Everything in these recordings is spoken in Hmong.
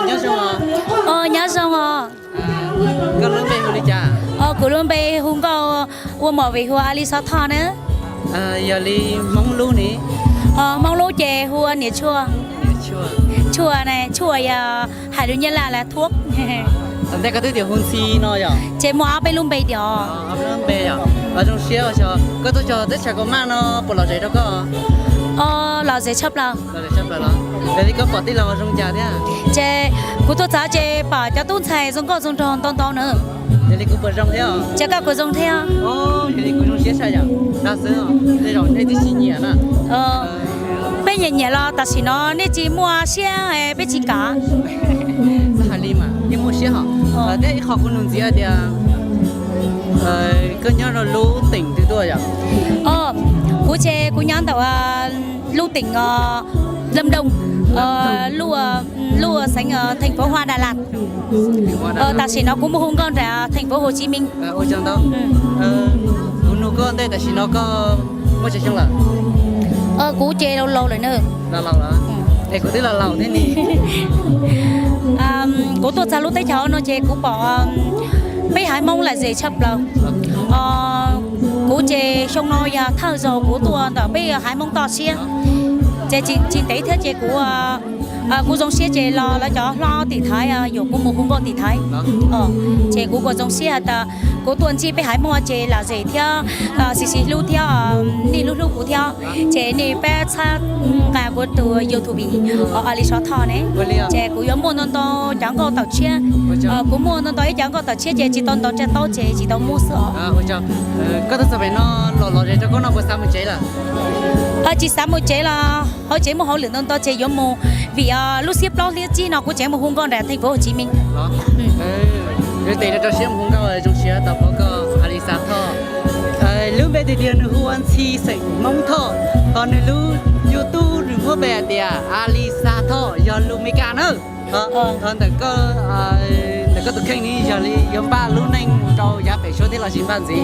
Nyob zoo os. Nyob zoo os. Koj lub npe hu li cas? Kuv lub npe hu nkauj ua mom vim hu Alis Xov Thoj na. Yog li Hmoob lub ni? Hmoob lub ces hu ua niam Tshuaj. Tshuaj, Tshuaj yog hais lus Nyab Laj las thuab. Thaum ntej koj twb tias hu Ntxhi no yom? Ces muaj ob peb lub npe diam. Ob peb lub npe yom. Zoo siab xyov koj tuaj txog teb chaws Kaus Maj no puas lom zem rau koj? Lom zem tshaj plaws. Yog li koj pom tij laug zoo cas thiab? Ces kuv tuaj txog ces pom cov tub ntxhais zoo nkauj zoo nraug ntau ntau na. Yog li kuv puas zoo thiab? Ces koj puas zoo thiab? Yog li kuv zoo siab tshaj yom. Tag xwb, tej zaum nej twb sib nyiam na. Peb nyiam nyiam los tam sim no nej tsis muaj siab peb tsis kam. Txawm hais li mas yeej muaj siab hos. Thiab ib qho kuv nug ntxiv hais tias koj nyob rau lub teem twg tuaj yom? Kuv ces kuv nyob ntawm lub teem Lâm Đồng, lub xeev thành phố Hoa Đà Lạt. Tam sim no kuv mus hu nkauj nram thành phố Hồ Chí Minh. Kuv nug koj ntej tam sim no koj muaj tsawg xyoo lawm? Kuv ces laus laus lawm na. Laus laus lawm. Es kuv twb laus laus thiab ni. Kuv tuaj txog lub teb chaws no ces kuv pom peb haiv Hmoob lom zem tshaj plaws. Kuv ces xyoo no yog thawj zaug kuv tuaj ntawm peb haiv Hmoob toj siab. Ces tsis ntev thiab ces kuv kuv zoo siab ces los lawv cov hlob tim Thaib yuam kuv mus hu nkauj tim Thaib. Ces kuv kuj zoo siab has tas kuv tuaj ntsib peb haiv Hmoob ces lom zem thiab, sib sib hlub thiab, nej hlub hlub kuv thiab. Ces nej pab txhawb nqa kuv tus YouTube Alis Xov Thoj ne. Ces kuv yuav muaj ntau ntau cov nkauj tawm tshiab. Kuv muaj ntau ntau ib cov nkauj tawm tshiab ces tsis tau ntaus tsaj taub ces tsis tau muaj xwb os. Koj tuaj txog pem no los lom zem rau koj no puas xav mus tsev lawm? Tsis xav mus tsev los hauv tsev muaj hauj lwm ntau ntau ces yuav mus vim lub xiab plaub xiab tsib no kuv tseem mus hu nkauj nram thành phố Hồ Chí Minh. Yuav tes rau rau siab mus hu nkauj zoo siab tau pom koj Alis Xov Thoj. Lub npe tiag tiag nws hu ua Ntxhi xeem Hmoob Thoj, ho nws lub YouTube nws muab npe hais tias Alis Xov Thoj yog lus Meskas na. Ho ntawm koj tus kheej ni yog li yuav npaj lub neej rau yav pem suab thiab los sis npaj ntxiv?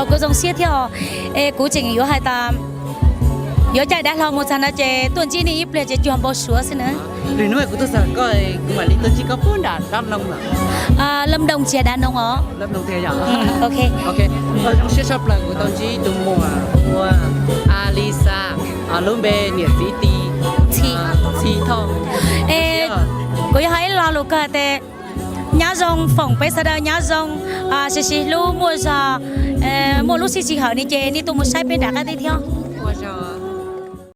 Kuv zoo siab thiab os. Es kuv tseem yuav hais tas yuav caij dav hlau mus txog no ces tuaj ntsib nej ib pliag ces cuag npau suav xwb na. Lwm hnub kuv tuaj txog koj kuv mam li tuaj ntsib koj puag nram Đắk Nông lawm. Lâm Đồng tsis yog Đà Nẵng os. Lâm Đồng thiab yom? Ok. Zoo siab tshaj plaws kuv tau ntsib tus muam ua Alis Xov, lub npe niam txiv ti Ntxhi Thoj. Kuv yuav hais ib lo lus kawg tias nyob zoo, foom peb sawv daws nyob zoo, sib sib hlub, muaj zog, muaj lub sij hawm ni ces nej tuaj mus saib peb nram qab teb thiab.